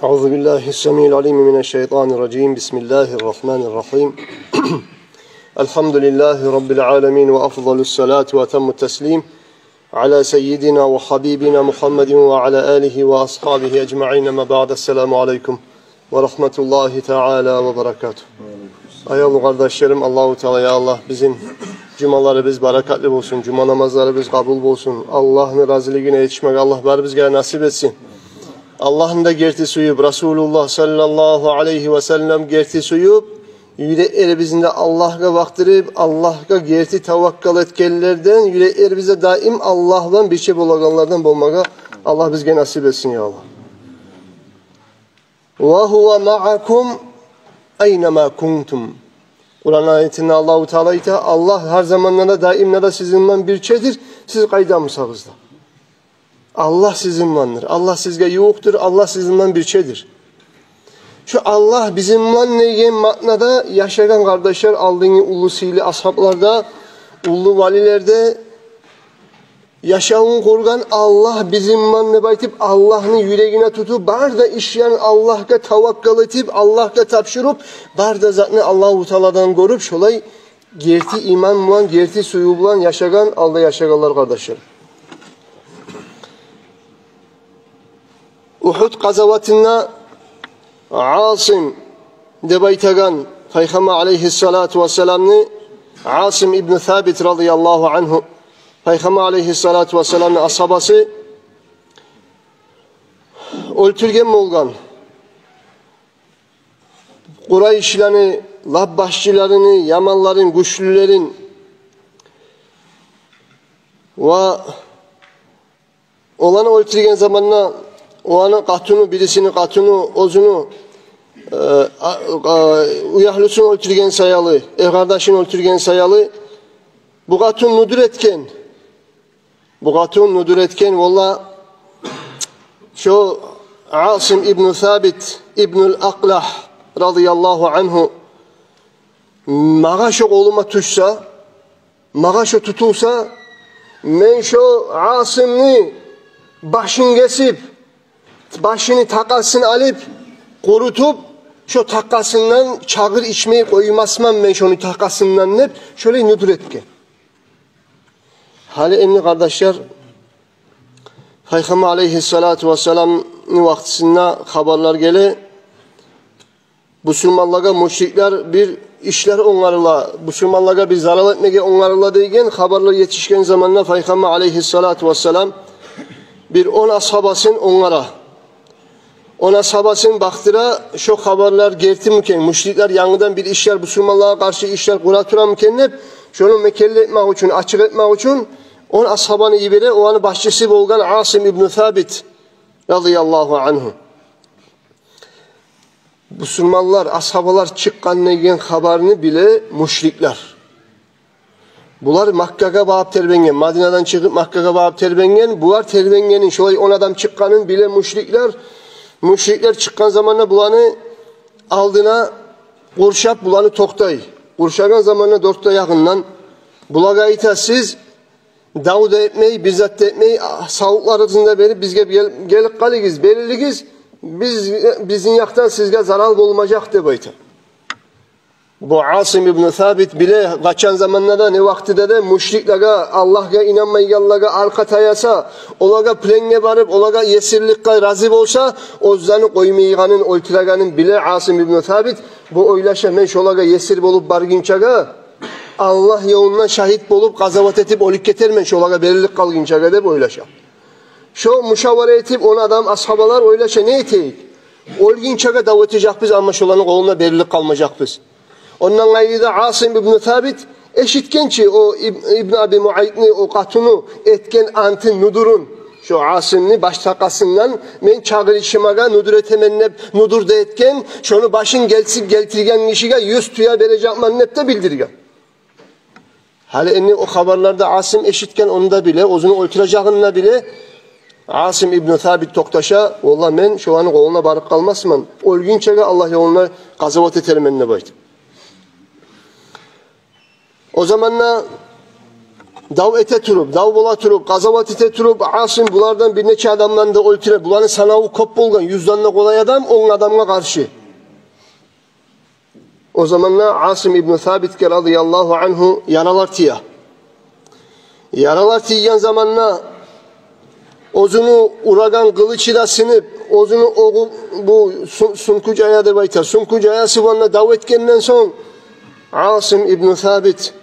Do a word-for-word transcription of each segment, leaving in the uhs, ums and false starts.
أعوذ بالله السميع العليم من الشيطان الرجيم. بسم الله الرحمن الرحيم. الحمد لله رب العالمين، وأفضل الصلاة وأتم التسليم على سيدنا وحبيبنا محمد وعلى آله وأصحابه أجمعين. أما بعد، السلام عليكم ورحمة الله تعالى وبركاته. Аявлу къардашларым, Аллагьу Таала, я Аллагь, бизин жумаларыбыз баракатлы болсун, жума намазларыбыз къабул болсун. Аллагьны разилигине етишмеге Аллагь барыбызгъа насип этсин. Аллагьны да герти сююп, Расулуллагь саллаллагьу алайгьи ва саллам герти сююп, юреклерибизни де Аллагьгъа бакъдырып, Аллагьгъа герти таваккал этгенлерден, юреклерибиз де даим Аллагь булан бирче болагъанлардан болмагъа Аллагь бизге насип этсин, я Аллагь. «Ва гьува маъакум айнама кунтум». Къуран аятында Аллагьу Таала айта: «Аллагь гьар заманда да, даимде де сизин булан бирчедир, сиз къайда бусагъыз да». Аллагь сизин буландыр, Аллагь сизге ювукъдур, Аллагь сизин булан бирчедир. Шо Аллагь бизин булан деген маънада яшагъан, къардашлар, алдынгъы уллу сыйлы асгьаблар да, уллу валилер де, яшавун къургъан Аллагь бизин булан деп айтып, Аллагьны юрегине тутуп, бары да ишлерин Аллагьгъа таваккал этип, Аллагьгъа тапшуруп, бары да затны Аллагьу Тааладан гёрюп, шолай герти иман булан, герти сююв булан яшагъан, алда яшагъанлар, къардашлар. Угьуд къазаватында Асим деп айтагъан Пайхаммар алайгьиссалату вассаламны, Асим ибну Сабит радияллагьу ангьу, Пайхаммар алайгьиссалату вассаламны асгьабасы, оьлтюрген болгъан. Къурайшланы лап башчыларын, яманларын, гючлюлерин. Ва оланы оьлтюрген заманда оланы къатыны, бирисини къатыны оьзюню, э, а, а, уьягьлюсюн оьлтюрген саялы, эркъардашын оьлтюрген саялы, бу къатын нюдюр этген. Бу къатын нюдюр этген: «Валлагь, шо Асим ибну Сабит ибнул Акълагь радияллагьу ангьу магъа шо къолума тюшсе, магъа шо тутулса, мен шо Асимни башын гесип, башыны такъасын алып, къурутуп, шо такъасындан чагъыр ичмей къоймасман мен шону такъасындан», — деп, шолай нюдюр этген. Гьали энни, къардашлар, Пайхаммар алайгьиссалату вассаламны вакътисинде хабарлар геле, бусурманлагъа мушриклер бир ишлер онгарыла, бусурманлагъа бир зарал этмеге онгарыла деген хабарлар етишген заманда Пайхаммар алайгьиссалату вассалам бир он асгьабасын онгара. Он асгьабасын бакъдыра, шо хабарлар гертими экен, мушриклер янгыдан бир ишлер, бусурманлагъа къаршы ишлер къура турамы экен деп, шону мекенли этмек учун, ачыкъ этмек учун он асгьабаны йибере, оланы башчысы болгъан Асим ибну Сабит радияллагьу ангьу. Бусурманлар, асгьабалар чыкъгъан деген хабарны биле мушриклер. Булар Маккагъа багъып тербенген, Мадинадан чыгъып Маккагъа багъып тербенген. Булар тербенгенин, шолай он адам чыкъгъанын биле мушриклер. Мушриклер чыкъгъан заманда буланы алдына къуршап, буланы токътай. Къуршагъан заманда дёрт де ягъындан булагъа айта: «Сиз дав да этмей, бир зат да этмей, а, савутларыгъызны да берип, бизге гел-, гелип къалыгъыз, берилигиз, биз, бизин якъдан сизге зарал болмажакъ», — деп айта. Бу Асим ибну Сабит биле, къачан заманда да, не вакътиде де мушриклеге, Аллагьгъа инанмайгъанлагъа аркъа таяса, олагъа пленге барып, олагъа есирликге рази болса, оьзлени къоймайгъанын, оьлтюрегенин биле Асим ибну Сабит. Бу ойлаша: «Мен шолагъа есир болуп баргъынчагъа, Аллагь ёлунда шагьит болуп, къазават этип оьлюп гетермен, шолагъа берилип къалгъынчагъа», — деп ойлаша. Шо мушавара этип, он адам асгьабалар ойлаша: «Не этейик? Оьлгюнчеге дав этежекбиз, амма шоланы къолунда берилип къалмажакъбыз». Ондан къайры да Асим ибну Сабит эшитген чи о Иб-, Ибну Аби Муайтны, о къатыны этген антын, нюдюрюн, шо Асимни баш такъасындан, «Мен чагъыр ичмеге нюдюр этемен», — деп нюдюр де этген, «шону башын гелтирип гелтирген гишиге юз тюе бережекмен», — деп де билдирген. Гьали энни о хабарлар да Асим эшитген, ону да биле, оьзюню оьлтюрежегин де биле. Асим ибну Сабит токъташа: «Валлагь, мен шоланы къолуна барып къалмасман, оьлгюнчеге Аллагь ёлунда къазават этермен», — деп айтып. О заманда Дав эте туруп, дав бола туруп, къазават эте туруп, Асим булардан бир нече адамланы да оьлтюре. Буланы санаву кёп болгъан, юзден де къолай адам, он адамгъа къаршы. О заманда Асим ибну Сабитге радияллагьу ангьу яралар тие. Яралар тийген заманда оьзюню урагъан къылычы да сынып, оьзюню огъу, бу су-, сункъу жая деп айтар, сункъу жаясы булан да дав этгенден сонг, Асим ибну Сабит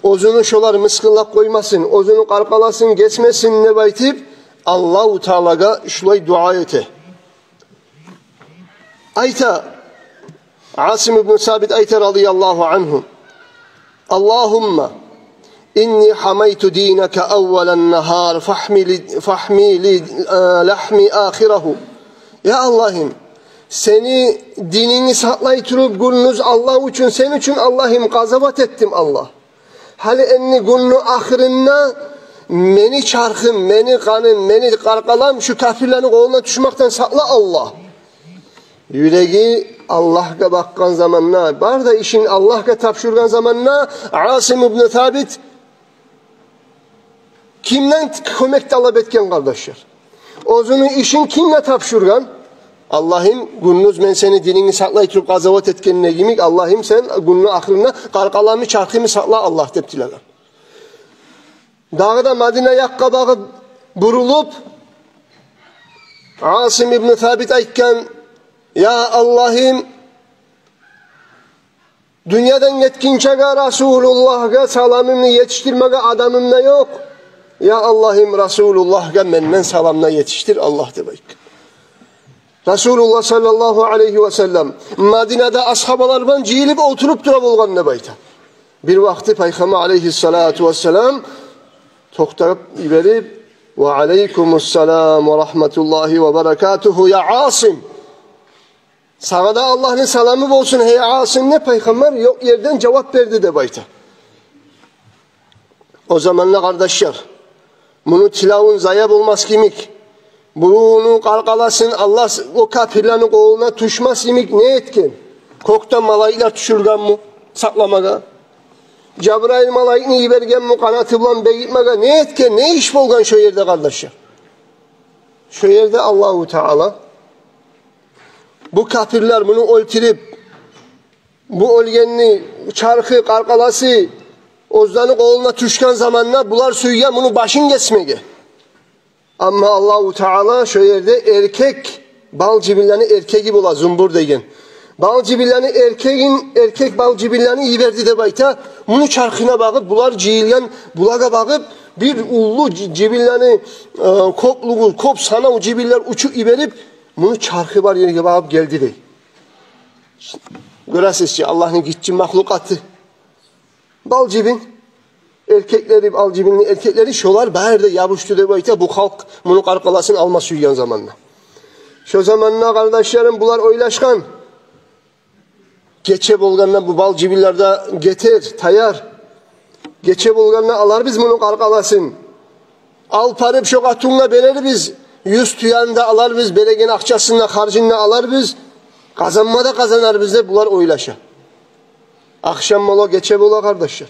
оьзюню шолар мысгъыллап къоймасын, оьзюню къаркъарасын гесмесин деп айтып, Аллагьу Таалагъа шулай дуа эте. Айта, Асим ибну Сабит айта радияллагьу ангьу: «Аллагьумма инни гьамайту динака аввалан нагьар, фагьми ли, фагьми ли, э, лагьми ахирагьу». Я Аллагьым, сени дининги сакълай туруп, гюндюз Аллагь учун, сен учун, Аллагьым, къазават этдим, Аллагь. Гьали энни гюнню ахырында мени чархым, мени къаным, мени къаркъарам шу капирлени къолуна тюшмекден сакъла, Аллагь. Юреги Аллагьгъа бакъгъан заманда, бары да ишин Аллагьгъа тапшургъан заманда Асим ибну Сабит кимден кёмек талап этген, къардашлар? Оьзюню ишин кимге тапшургъан? «Аллагьым, гюндюз мен сени дининги сакълай туруп къазават этгеним йимик, Аллагьым, сен гюнню ахырында къаркъарамы, чархымы сакъла, Аллагь», — деп тилеген. Дагъы да Мадина якъгъа багъып бурулуп, Асим ибну Сабит айтгъан: «Я Аллагьым, дюньядан гетгинчеге Расулуллагьгъа саламымны етишдирмеге адамым да ёкъ. Я Аллагьым, Расулуллагьгъа менден саламны етишдир, Аллагь», — деп айтгъан. Расулуллагь саллаллагьу алайгьи ва саллам Мадинада асгьабалар булан жыйылып олтуруп тура болгъан деп айта. Бир вакъти Пайхаммар алайгьиссалату вассалам токътап йиберип: «Ва алайкумуссалам ва рагьматуллагьи ва баракатугьу, я Асим! Сагъа да Аллагьны саламы болсун, гьей Асим», — деп Пайхаммар ёкъ ерден жавап берди деп айта. О заманда, къардашлар, муну тилевюн зая болмас йимик, муну къаркъарасын Аллагь о капирлени къолуна тюшмес йимик не этген? Кёкден малайиклер тюшюргенми сакъламагъа? Жабрайыл малайикни йибергенми къанаты булан бегитмеге? Не этген? Не иш болгъан шо ерде, къардашлар? Шо ерде Аллагьу Таала бу капирлер муну оьлтюрюп, бу оьлгенни чархы, къаркъарасы оьзлени къолуна тюшген заманда булар сюйген муну башын гесмеге. Амма Аллагьу Таала шо ерде эркек бал жибинлени эркеги бола, зумбур деген. Бал жибинлени эркегин, эркек бал жибинлени йиберди деп айта. Муну чархына багъып, булар жыйылгъан, булагъа багъып, бир уллу жи-, жибинлени, э, кёплюгю, кёп санав жибинлер учуп йиберип, муну чархы бар ерге багъып гелди дей. Гёресиз чи, Аллагьны гиччи махлукъаты. Бал жибин эркеклери, бал жибинни эркеклери, шолар бары да ябушду деп айта, бу халкъ муну къаркъарасын алма сюйген заманда. Шо заманда, къардашларым, булар ойлашгъан: гече болгъанда бу бал жибинлер де гетер, таяр. Гече болгъанда аларбыз муну къаркъарасын. Алып барып шо къатынгъа берербиз, юз тюени де аларбыз, береген акъчасын да, харжын да аларбыз, къазанма да къазанарбыз деп булар ойлаша. Ахшам бола, гече бола, къардашлар.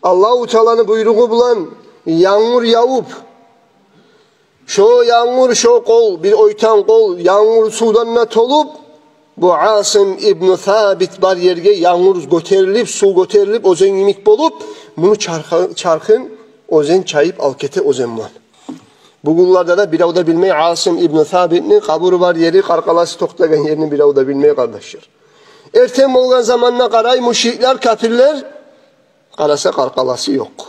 Аллагьу Тааланы буйругъу булан янгур явуп, шо янгур, шо къол, бир ойтан къол янгур сувдан да толуп, бу Асим ибну Сабит бар ерге янгур гётерилип, сув гётерилип, оьзен йимик болуп, муну чархы-, чархын оьзен чайып алып гете оьзен булан. Бугюнлерде де бирев де билмей Асим ибну Сабитни къабуру бар ери, къаркъарасы токътагъан ерни бирев де билмей, къардашлар. Эртен болгъан заманда къарай мушриклер, капирлер, къараса, къаркъарасы ёкъ.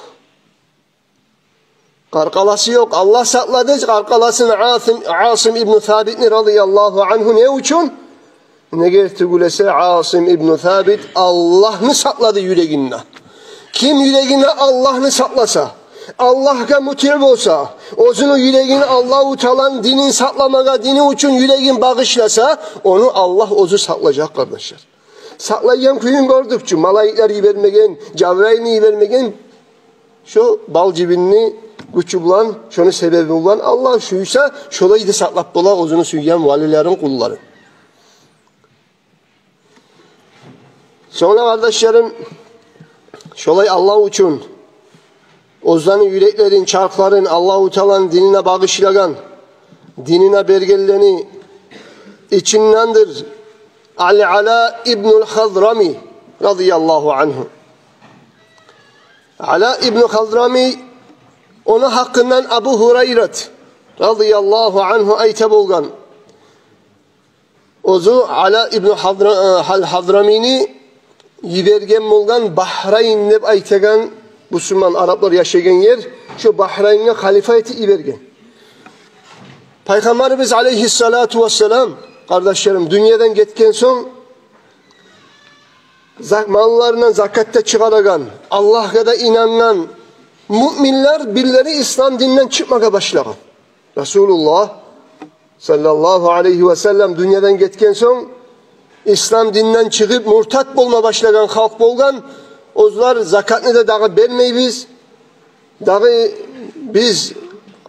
Къаркъарасы ёкъ. Аллагь сакълады къаркъарасын Асим, Асим ибну Сабитни радияллагьу ангьу. Не учун? Неге тюгюл эсе, Асим ибну Сабит Аллагьны сакълады юрегинде. Ким юрегинде Аллагьны сакъласа, Аллагьгъа мутиъ болса, оьзюню юрегин Аллагьу Тааланы динин сакъламагъа, дини учун юрегин багъышласа, ону Аллагь оьзю сакълажакъ, къардашлар. Сакълайгъан кююн гёрдюк чю, малайиклер йибермеген, Жабрайылны йибермеген, шо бал жибинни гючю булан, шону себеби булан Аллагь сюйсе, шолай да сакълап бола оьзюню сюйген валилерин, къулларын. Сонг да, къардашларым, шолай Аллагь учун оьзлени юреклерин, чархларын Аллагьу Тааланы динине багъышлагъан, динине бергенлени ичиндендир Ал-Ала ибнул Хазрами радияллагьу ангьу. Ала ибну Хазрами, ону гьакъындан Абу Гьурайрат радияллагьу ангьу айта болгъан. Оьзю Ала ибну Хазра-, э, Хал-, Хазрамини йиберген болгъан Бахрайн деп айтагъан, бусурман араплар яшайгъан ер, шо Бахрайнге халифа этип йиберген. Пайхаммарыбыз алейгьиссалату вассалам, къардашларым, дюньядан гетген сонг, зак-, малларындан закат да чыгъарагъан, Аллагьгъа да инангъан муъминлер бирлери ислам динден чыкъмагъа башлагъан. Расулуллагь саллаллагьу алайгьи васаллам дюньядан гетген сонг, ислам динден чыгъып, муртат болма башлагъан халкъ болгъан. Оьзлер закатны да дагъы бермейбиз, дагъы биз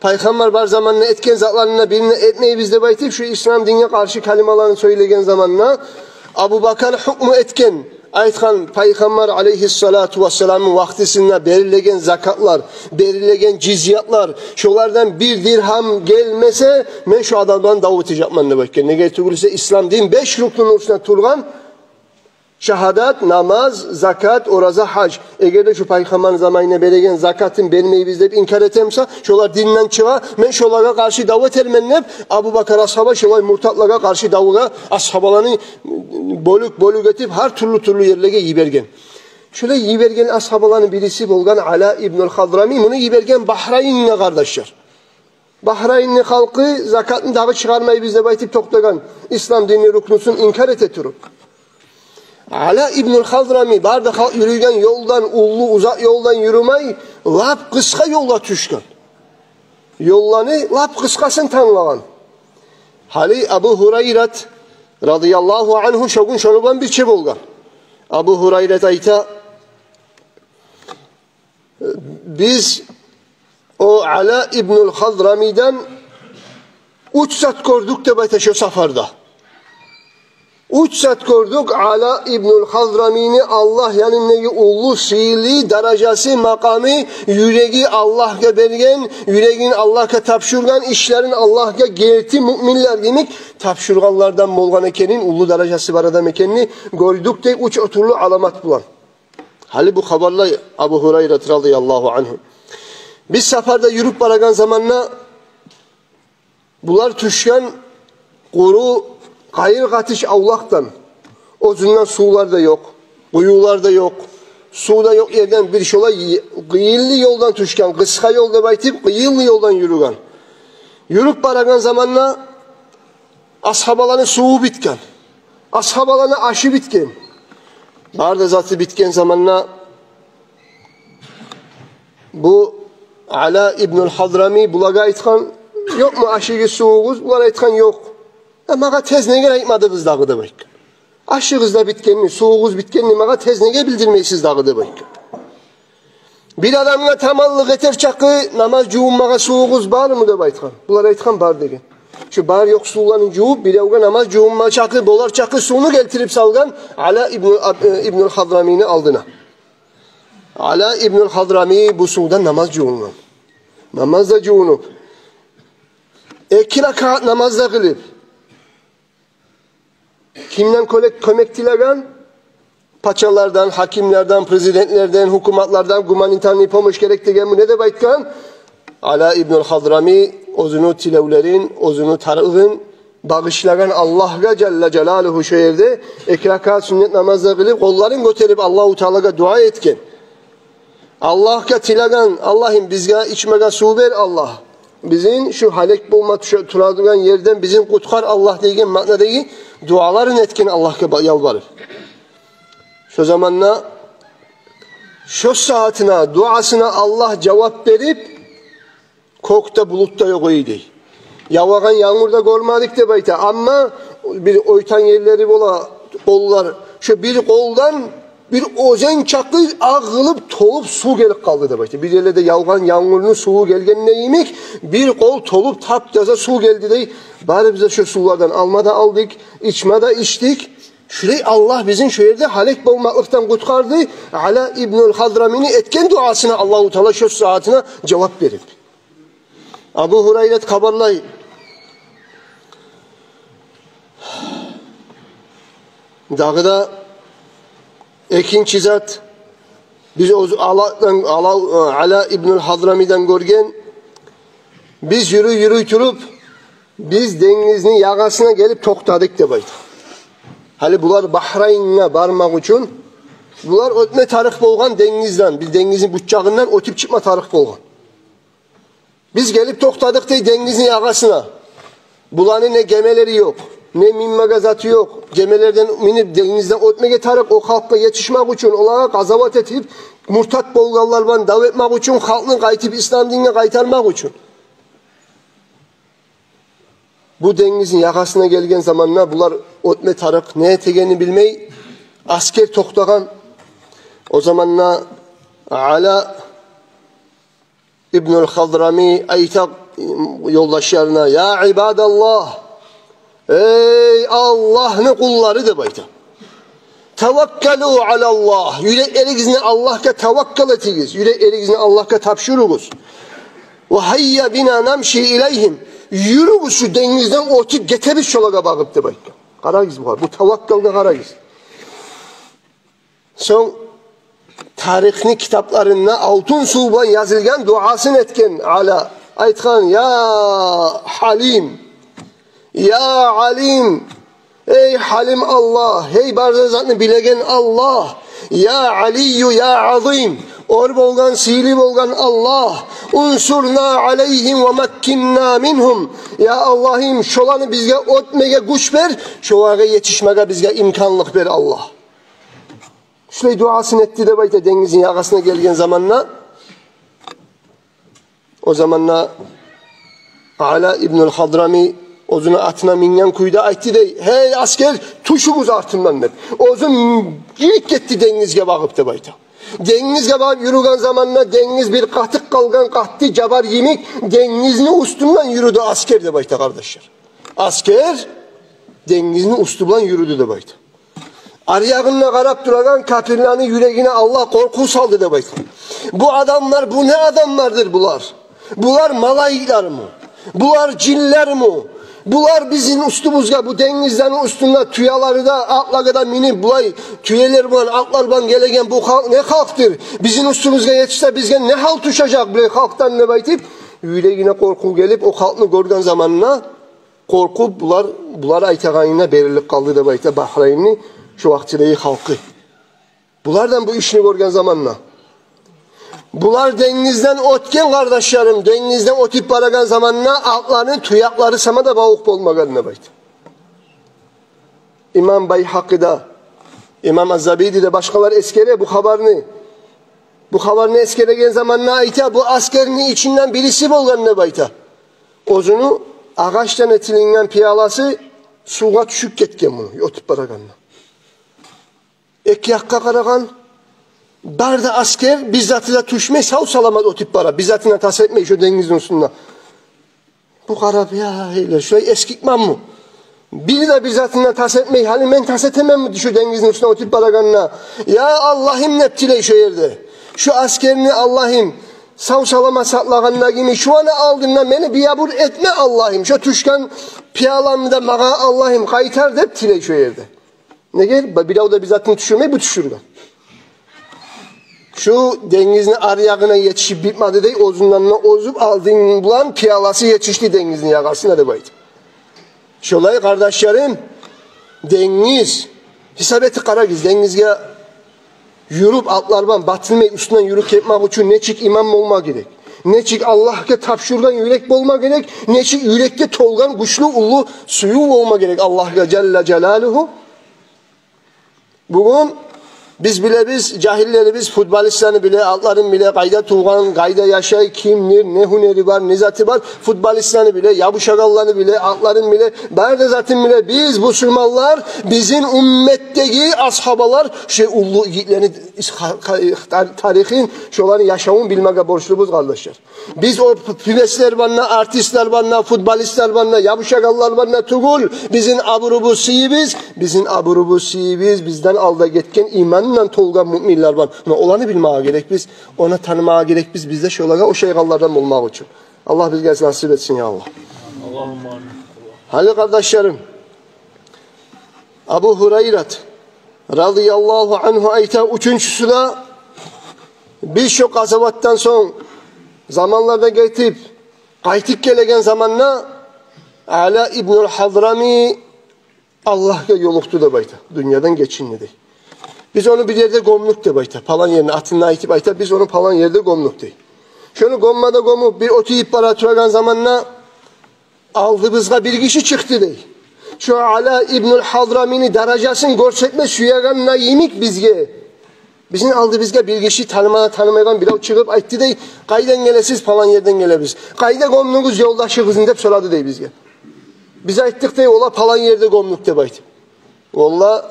пайхаммар бар заманда этген затланы да бирин де этмейбиз деп айтып, шу ислам динге къаршы калималаны сёйлеген заманда Абубакар гьукму этген, айтгъан: «Пайхаммар алейгьиссалату вассаламны вакътисинде берилеген закатлар, берилеген жизиятлар, шолардан бир диргьам гелмесе, мен шу адамдан дав этежекмен», — деп айтгъан. Неге тюгюл эсе, ислам дин беш рукнуну уьстюнде тургъан: шагьадат, намаз, закат, ораза, гьаж. Эгер де шу пайхаммарны заманында береген закатын бермейбиз деп инкар этемсе, шолар динден чыгъа, мен шолагъа къаршы дав этермен деп, Абубакар асгьаба шолай муртатлагъа къаршы давгъа асгьабаланы бёлюк-бёлюк этип, гьар тюрлю-тюрлю ерлеге йиберген. Шолай йиберген асгьабаланы бириси болгъан Ала ибнул Хазрами, муну йиберген Бахрайнге, къардашлар. Бахрайнны халкъы закатны дагъы чыгъармайбыз деп айтып токътагъан, ислам динни рукнусун инкар эте туруп. Ала ибнул Хазрами бары да халкъ юрюйген ёлдан, уллу, узакъ ёлдан юрюмей, лап къысгъа ёлгъа тюшген. Ёлланы лап къысгъасын танглагъан. Гьали Абу Гьурайрат радияллагьу ангьу шо гюн шону булан бирче болгъан. Абу Гьурайрат айта: «Биз о Ала ибнул Хазрамиден уьч зат гёрдюк», — деп айта, — «шо сапарда. Уьч зат гёрдюк Ала ибнул Хазрамини Аллагь янындагъы уллу сыйлы даражасы, макъамы, юреги Аллагьгъа берген, юрегин Аллагьгъа тапшургъан, ишлерин Аллагьгъа герти муъминлер йимик тапшургъанлардан болгъан экенин, уллу даражасы бар адам экенин гёрдюк», — дей, уьч тюрлю аламат булан. Гьали бу хабарлай Абу Гьурайрат радияллагьу ангьу. «Биз сапарда юрюп барагъан заманда булар тюшген къуру къайыр къатыш авлакъдан, оьзюнден сувлар да ёкъ, къуюлар да ёкъ, сув да ёкъ ерден бир шолай къыйынлы ёлдан тюшген, къысгъа ёл деп айтып, къыйынлы ёлдан юрюген. Юрюп барагъан заманда асгьабаланы суву битген, асгьабаланы ашы битген. Бары да заты битген заманда бу Ала ибнул Хазрами булагъа айтгъан: „Ёкъму ашыгъыз, сувугъуз?“ Булар айтгъан: „Ёкъ“. „Э, магъа тез неге айтмадыгъыз дагъы?“ – деп айтгъан. „Ашыгъыз да битгенни, сувугъуз битгенни магъа тез неге билдирмейсиз дагъы?“ – деп айтгъан. „Бир адамгъа таманлыкъ этер чакъы намаз жувунмагъа сувугъуз бармы?“ – деп айтгъан. Булар айтгъан: „Бар“, – деген. Шу бар-ёкъ сувланы жувуп, биревге намаз жувунма чакъы, болар чакъы сувну гелтирип салгъан Ала ибну Аб-, э, ибнул Хазрамини алдына. Ала ибнул Хазрами бу сувдан намаз жувунгъан. Намаз да жувунуп, эки ракаат намаз да къылып, кимден кёмек, кёмек тилеген? Пачалардан, гьакимлерден, президентлерден, гьукуматлардан гуманитарный помощь герек дегенми, не деп айтгъан? Ала ибнул Хазрами оьзюню тилевлерин, оьзюню тарыгъын багъышлагъан Аллагьгъа жалла жалалугьу. Шо ерде эки ракаат сюннет намаз да къылып, къолларын гётерип, Аллагьу Таалагъа дуа этген. Аллагьгъа тилеген: „Аллагьым, бизге ичмеге сув бер, Аллагь. Бизин шу гьалек болма тюше-, турагъан ерден бизин къутгъар, Аллагь“, – деген маънадагъы дуаларын этген Аллагьгъа ба-, ялбарып. Шо заманда, шо сагьатына, дуасына Аллагь жавап берип, кёкде булут да ёкъ эди. Явагъан янгур да гёрмедик деп айта. Амма бир ойтан ерлери бола къоллар. Шо бир къолдан бир оьзен чакъы агъылып, толуп сув гелип къалды деп айта. Бир ерлерде явгъан янгурну суву гелгенде йимик, бир къол толуп тап-таза сув гелди дей. Барыбыз да шо сувлардан алма да алдыкъ, ичме де ичдик. Шулай Аллагь бизин шо ерде гьалек болмакълыкъдан къутгъарды, Ала ибнул Хадрамини этген дуасына Аллагьу Таала шо сагьатына жавап берип. Абу Гьурайрат хабарлай. Дагъы да экинчи зат, биз оз-, Аладан, Ала, Ала ибнул Хадрамиден гёрген, биз юрюй-юрюй туруп, биз денгизни ягъасына гелип токътадыкъ деп айта. Гьали булар Бахрайнге бармакъ учун, булар оьтме тарыкъ болгъан денгизден, биз денгизни бу чагъындан оьтюп чыкъма тарыкъ болгъан. Биз гелип токътадыкъ дей денгизни ягъасына. Буланы не гемелери ёкъ, не минмеге заты ёкъ. Гемелерден минип денгизден оьтмеге тарыкъ, о халкъгъа етишмек учун, олагъа къазават этип, муртат болгъанлар булан дав этмек учун, халкъны къайтып ислам динге къайтармакъ учун. Бу денгизни ягъасына гелген заманда булар оьтме тарыкъ, не этегенни билмей, аскер токътагъан. О заманда Ала ибнул Хадрами айта ёлдашларына: «Я ибадаллагь, эй Аллагьны къуллары, — деп айта, — таваккалу алаллагь, юреклеригизни Аллагьгъа таваккал этигиз, юреклеригизни Аллагьгъа тапшуругъуз. Ва гьайя бина намши илайгьим, юрюгюз, шу денгизден оьтюп гетебиз шолагъа багъып», — деп айта. Къарагъыз бугъар, бу таваккалгъа къарагъыз. Сонг тарихни китапларында алтын сув булан язылгъан дуасын этген Ала. Айтгъан: «Я Гьалим, я Алим, эй Гьалим Аллагь, эй бар затны билеген Аллагь, я Алийю, я Азим, оьр болгъан, сыйлы болгъан Аллагь, унсурна алайгьим ва маккинна мингьум. Я Аллагьым, шоланы бизге оьтмеге гюч бер, шолагъа етишмеге бизге имканлыкъ бер, Аллагь». Шулай дуасын этди деп айта денгизни ягъасына гелген заманда. О заманда Ала ибнул Хадрами оьзюню атына минген кюйде айтды дей: «Гьей аскер, тюшюгюз артымдан», — деп. Оьзю йирип гетди денгизге багъып деп айта. Денгизге багъып юрюген заманда денгиз бир къатып къалгъан къатты жабар йимик денгизни уьстюнден юрюдю аскер деп айта, къардашлар. Аскер денгизни уьстю булан юрюдю деп айта. Аръягъына къарап турагъан капирлени юрегине Аллагь къоркъув салды деп айта. Бу адамлар, бу не адамлардыр булар? Булар малайиклерми? Булар жинлерми? Булар бизин уьстюбюзге, бу денгизлени уьстюнде тюелери де, атларгъа да минип, булай тюелер булан, атлар булан гелеген бу халкъ не халкъдыр? Бизин уьстюбюзге етишсе, бизге не гьал тюшежек булай халкъдан деп айтып, юрегине къоркъув гелип, о халкъны гёрген заманына къоркъуп, булар, булар айтагъанына берилип къалды деп айта Бахрайнны шо вакътидеги халкъы. Булардан бу ишни гёрген заманда. Булар денгизден оьтген, къардашларым, денгизден оьтюп барагъан заманда атланы туякълары сама да бавукъ болмагъан деп айта. Имам Байгьакъи де, имам Аз-Забиди де, башгъалар эсгере бу хабарны. Бу хабарны эсгереген заманда айта, бу аскерни ичинден бириси болгъан деп айта. Оьзюню агъачдан этилинген пияласы сувгъа тюшюп гетген муну, оьтюп барагъанда. Эки якъгъа къарагъан, бары да аскер, бир заты да тюшмей, сав-саламат оьтюп бара, бир затына тас этмей шо денгизни уьстюнде. Бу къарап: «Я, гьейле, шулай эсгикменми? Бири де бир затына тас этмей, гьали мен тас этеменми шо денгизни уьстюнде оьтюп барагъанда? Я Аллагьым», — деп тилей шо ерде. «Шо аскерни, Аллагьым, сав-саламат сакълагъанда йимик, шону алдында мени биябур этме, Аллагьым. Шо тюшген пияланы да магъа, Аллагьым, къайтар», — деп тилей шо ерде. Неге? Ба-, бирев де бир затын тюшюрмей, бу тюшюрген. Шу денгизни аръягъына етишип битмеди дей, оьзюнден де озуп, алдын булан пияласы етишди денгизни ягъасына деп айта. Шолай, къардашларым, денгиз, гьисап этип къарагъыз, денгизге юрюп, атлар булан батылмай уьстюнден юрюп гетмек учун нечик иман болма герек, нечик Аллагьгъа тапшургъан юрек болма герек, нечик юрекде толгъан гючлю, уллу сююв болма герек Аллагьгъа жалла жалалугьу. Бугюн Биз билебиз, жагьиллерибиз футболистлени биле, атларын биле, къайда тувгъан, къайда яшай, кимдир, не гьюнери бар, не заты бар, футболистлени биле, ябушагъанланы биле, атларын биле, бары да затын биле. Биз, бусурманлар, бизин умметдеги асгьабалар, шо уллу йигитлени ис-, ха-, ха-, тар-, тарихин, шоланы яшавун билмеге борчлубуз, къардашлар. Биз о п-, певецлер банда, артистлер банда, футболистлер банда, ябушагъанлар банда тюгюл. Бизин абурубуз, сыйыбыз, бизин абурубуз, сыйыбыз бизден алда гетген, имандан толгъан муъминлер бар. Муна оланы билмеге герекбиз, ону танымагъа герекбиз, биз де шолагъа ошайгъанлардан болмакъ учун. Аллагь бизге насип этсин, я Аллагь. Аллагьумма амин. Гьали, къардашларым, Абу Гьурайрат радияллагьу ангьу айта, уьчюнчюсю де: биз шо къазаватдан сонг, заманлар да гетип, къайтып гелеген заманда Ала ибнул Гьадрами Аллагьгъа ёлукъду деп айта, дюньядан гечинди дей. Биз ону бир ерде гёмдюк деп айта, палан ерине, атын айтып айта, биз ону палан ерде гёмдюк дей. Шону гёмме де гёмюп, бир оьтюп бара турагъан заманда алдыбызгъа бир гиши чыкъды дей. Шо Ала ибнул Гьадрамини даражасын гёрсетме сюегенде йимик бизге, бизин алдыбызгъа бир гиши, таныма-, танымайгъан бирев чыгъып айтды дей: «Къайдан гелесиз?» «Палан ерден гелебиз». «Къайда гёмдюгюз ёлдашыгъызны?» — деп сорады дей бизге. Биз айтдыкъ дей: «Ола палан ерде гёмдюк», — деп айтып. Валлагь,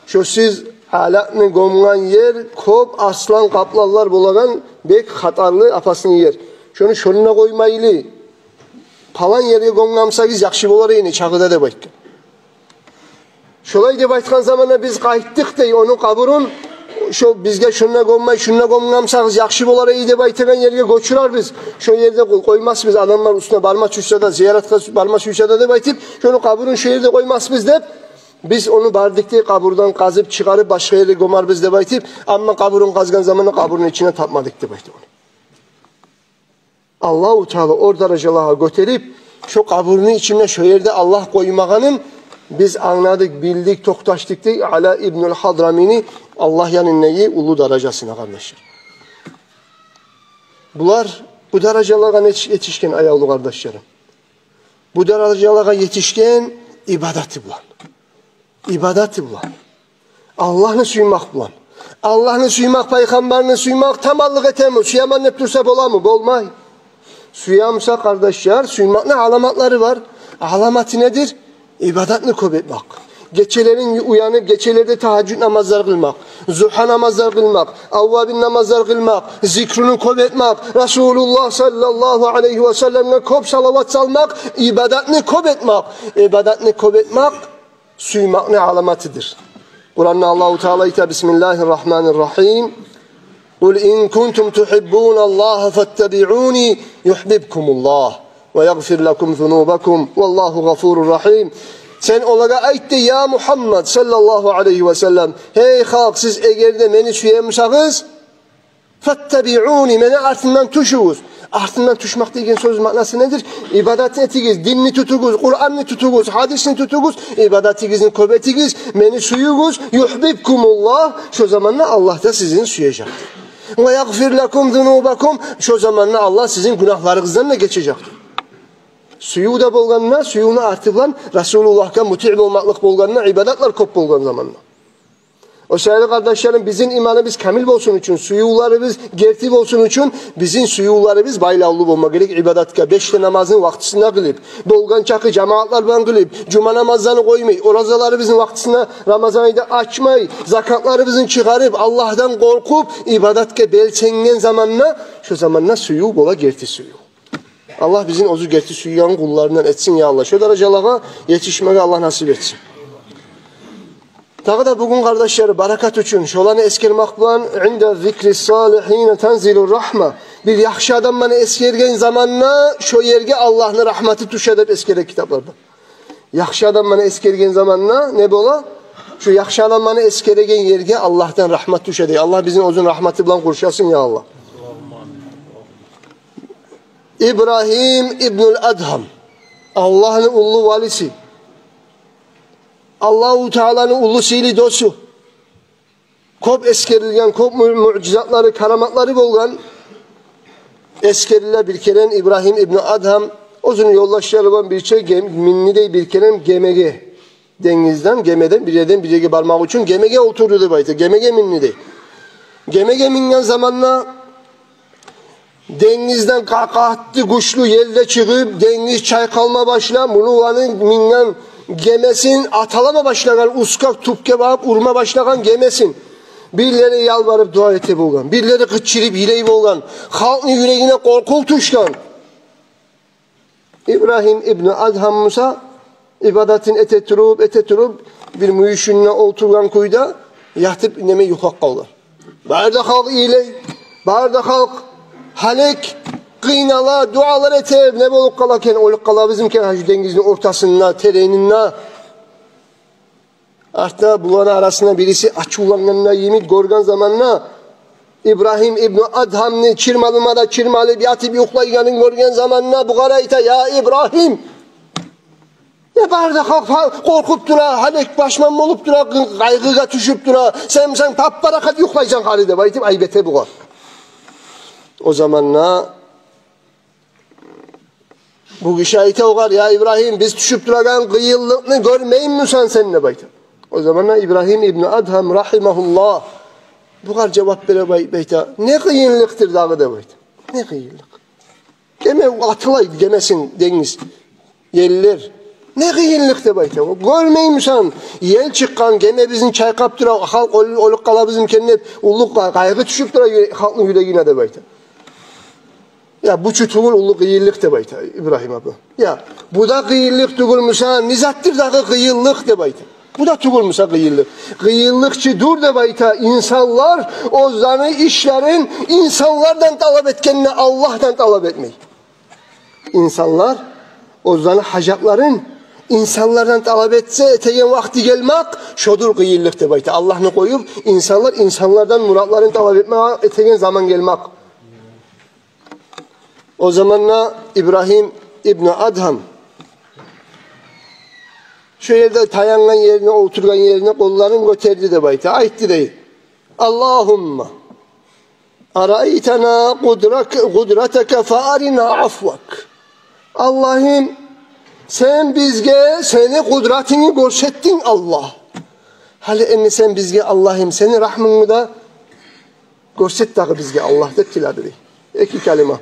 шо сиз Аланы гёмген ер кёп арслан, къапланлар болагъан бек хатарлы, опасный ер. Шону шонда къоймайлы, палан ерге гёмген бусагъыз, яхшы болар эди чагъы да, деп айтгъан. Шолай деп айтгъан заманда биз къайтдыкъ дей ону къабурун, шо бизге шонда гёммей, шунда гёмген бусагъыз, яхшы болар эди деп айтагъан ерге гёчюрербиз. Шо ерде къой-, къоймасбыз, адамлар уьстюне барма сюйсе де, зияратгъа барма сюйсе де деп айтып, шону къабурун шо ерде къоймасбыз деп, биз ону бардыкъ дей, къабурдан къазып чыгъарып, башгъа ерде гёмербиз деп айтып, амма къабурун къазгъан заманда къабурну ичинде тапмадыкъ деп айтып ону. Аллагьу Таала о даражалагъа гётерип, шо къабурну ичинде, шо ерде Аллагь къоймагъанын биз англадыкъ, билдик, токъташдыкъ дей Ала ибнул Гьадрамини Аллагь янындагъы уллу даражасына, къардашлар. Булар бу даражалагъа етиш-, етишген, аявлу къардашларым. Бу даражалагъа етишген ибадаты булан. Ибадаты булан. Аллагьны сюймек булан. Аллагьны сюймек, пайхаммарны сюймек таманлыкъ этеми? Сюемен деп турса боламы? Болмай. Сюе буса, къардашлар, сюймекни аламатлары бар. Аламаты недир? Ибадатны кёп этмек. Гечелерин уянып, гечелерде тагьажжуд намазлар къылмакъ, зугьа намазлар къылмакъ, аввабин намазлар къылмакъ, зикруну кёп этмек, Расулуллагь саллаллагьу алайгьи ва салламгъа кёп салават салмакъ, ибадатны кёп этмек. Ибадатны кёп этмек сюймекни аламатыдыр. Къуранда Аллагьу Таала айта: «Бисмиллагьир рагьманир рагьим. Къул ин кунтум тугьиббуналлагьа фаттабиъуни югьбибкумуллагь ва ягъфир лакум зунубакум. Валлагьу гъафурур рагьим». Сен олагъа айт дей, я Мугьаммад саллаллагьу алайгьи ва саллам: «Гьей халкъ, сиз эгер де мени сюе бусагъыз, фаттабиъуни, мени артымдан тюшюгюз». Артымдан тюшмек деген сёз маънасы недир? Ибадат этигиз, динни тутугъуз, Къуранны тутугъуз, гьадисни тутугъуз, ибадатыгъызны кёп этигиз, мени сююгюз, югьбибкумуллагь, шо заманда Аллагь да сизин сюежек. Ва ягъфир лакум зунубакум, шо заманда Аллагь сизин гюнагьларыгъыздан да гечежек. Сююв де болгъанда, сюювню арты булан Расулуллагьгъа мутиъ болмакълыкъ болгъанда, ибадатлар кёп болгъан заманда. О саялы, къардашларым, бизин иманыбыз камил болсун учун, сюювлерибиз герти болсун учун, бизин сюювлерибиз байлавлу болма герек ибадатгъа. Беш де намазны вакътисинде къылып, болгъан чакъы жамаатлар булан къылып, жума намазланы къоймай, оразаларыбызны вакътисинде Рамазан айда ачмай, закатларыбызны чыгъарып, Аллагьдан къоркъуп, ибадатгъа белсенген заманда, шо заманда сююв бола, герти сююв. Аллагь бизин оьзю герти сюйген къулларындан этсин, я Аллагь. Шо даражалагъа етишмеге Аллагь насип этсин. Дагъы да бугюн, къардашлар, баракат учун, шоланы эсгермек булан, «Инда зикри салигьина танзилур рагьма». Бир яхшы адамланы эсгерген заманда шо ерге Аллагьны рагьматы тюше деп эсгере китапларда. Яхшы адамланы эсгерген заманда не бола? Шо яхшы адамланы эсгереген ерге Аллагьдан рагьмат тюше дей. Аллагь бизин оьзюню рагьматы булан къуршасын, я Аллагь. Ибрагьим ибнул Адгьам, Аллагьны уллу валиси, Аллагьу Тааланы уллу сыйлы досу. Кёп эсгерилген, кёп му-, муъжизатлары, караматлары болгъан. Эсгериле, бир керен Ибрагьим ибну Адгьам оьзюню ёлдашлары булан бирче гем-, минди дей бир керен гемеге. Денгизден, гемеден бир ерден бир ерге бармакъ учун гемеге олтурду деп айта. Гемеге минди дей. Гемеге минген заманда денгизден ка-, къатты гючлю ел де чыгъып, денгиз чайкъалма башлап, муну, ону минген гемесин аталама башлагъан, уьсткъе, тюпге багъып урма башлагъан гемесин. Бирлери ялбарып дуа эте болгъан, бирлери къычырып йылай болгъан, халкъны юрегине къоркъув тюшген. Ибрагьим ибну Адгьам буса ибадатын эте туруп, эте туруп, бир мюйюшюнде олтургъан кюйде ятып, индемей юхлап къалды. Бары да халкъ йылай, бары да халкъ гьалек, къыйнала, дуалар эте, не болуп къала экен, оьлюп къалабызмы экен гьа шу денгизни ортасында, теренинде. Артда буланы арасында бириси ачувлангъанда йимик гёрген заманда, Ибрагьим ибну Адгьамны чырмалма да чырмалып ятып юхлайгъанын гёрген заманда бугъар айта: «Я Ибрагьим, не бары да халкъ къоркъуп тура, гьалек, пашман болуп тура, къайгъыгъа тюшюп тура, сен, сен пап-парахат юхлайсан гьали», — деп айтып айып эте бугъар. О заманда бу гиши айта огъар: «Я Ибрагьим, биз тюшюп турагъан къыйынлыкъны гёрмеймисен сен?» — деп айта. О заманда Ибрагьим ибну Адгьам рагьимагьуллагь бугъар жавап бере, айта: «Не къыйынлыкъдыр дагъы?» — деп айта. «Не къыйынлыкъ? Геме атылай, гемесин денгиз, еллер. Не къыйынлыкъ?» — деп айта. «О, гёрмеймисен, ел чыкъгъан, гемебизни чайкъап тура, халкъ оьл-, оьлюп къалабызмы экен деп, уллу къа-, къайгъы тюшюп тура юре-, халкъны юрегине», — деп айта. «Я, бу чу тюгюл уллу къыйынлыкъ», — деп айта Ибрагьим аба. «Я, бу да къыйынлыкъ тюгюлмю буса, не затдыр дагъы къыйынлыкъ?» — деп айта. «Бу да тюгюлмю буса къыйынлыкъ? Къыйынлыкъ чы дюр, — деп айта, — инсанлар оьзлени ишлерин инсанлардан талап этгенде, Аллагьдан талап этмей. Инсанлар оьзлени гьажатларын инсанлардан талап этсе, этеген вакъти гелмек, шодур къыйынлыкъ», — деп айта. «Аллагьны къоюп, инсанлар инсанлардан муратларын талап этме этеген заман гелмек». О заманда Ибрагьим ибну Адгьам шо ерде таянгъан ерине, олтургъан ерине къолларын гётерди деп айта. Айтды дей: «Аллагьумма араайтана къудрак-, къудратака фаарина афвак». «Аллагьым, сен бизге сени къудратынгны гёрсетдинг, Аллагь. Гьали энни сен бизге, Аллагьым, сени рагьмунгну да гёрсет дагъы бизге, Аллагь», — деп тиледи дей. Эки калима.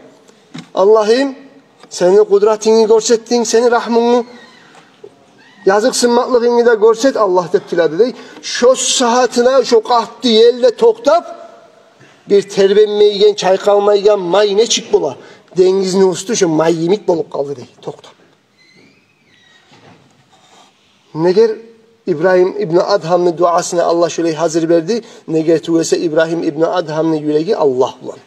«Аллагьым, сени къудратынгны гёрсетдинг, сени рагьмунгну, языкъсынмакълыгъынгны да гёрсет, Аллагь», — деп тиледи дей. Шо сагьатына шо къатты ел де токътап, бир тербенмейген, чайкъалмайгъан май нечик бола, денгизни уьстю шо май йимик болуп къалды дей, токътап. Негер Ибрагьим ибну Адгьамны дуасына Аллагь шолай гьазир берди, неге тюгюл эсе Ибрагьим ибну Адгьамны юреги Аллагь булан.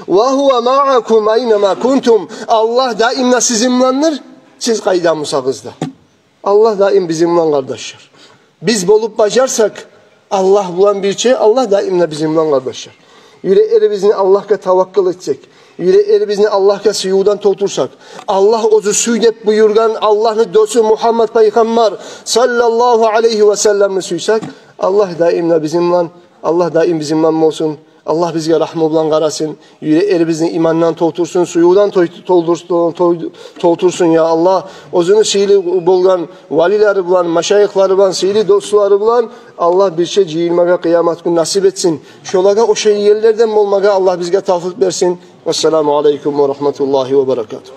«Ва гьува маакум айнама кунтум». Аллагь даим де сизин буландыр, сиз къайда бусагъыз да. Аллагь даим бизин булан, къардашлар. Биз болуп бажарсакъ Аллагь булан бирче, Аллагь даим де бизин булан, къардашлар. Юреклерибизни Аллагьгъа таваккал этсек, юреклерибизни Аллагьгъа сюювден толтурсакъ, Аллагь оьзю сюй деп буюргъан Аллагьны досу Мугьаммад пайхаммар саллаллагьу алайгьи ва салламны сюйсек, Аллагь даим де бизин булан, Аллагь даим бизин булан болсун. Аллагь бизге рагьму булан къарасын, юреклерибизни имандан толтурсун, сюювден той-, толтурсун, той-, толтурсун, я Аллагь. Оьзюню сыйлы болгъан валилери булан, машайихлары булан, сыйлы дослары булан Аллагь бирче жыйылмагъа къыямат гюн насип этсин. Шолагъа ошай ерлерден болмагъа Аллагь бизге тавфикъ берсин. Вассаламу алайкум ва рагьматуллагьи ва баракатугь.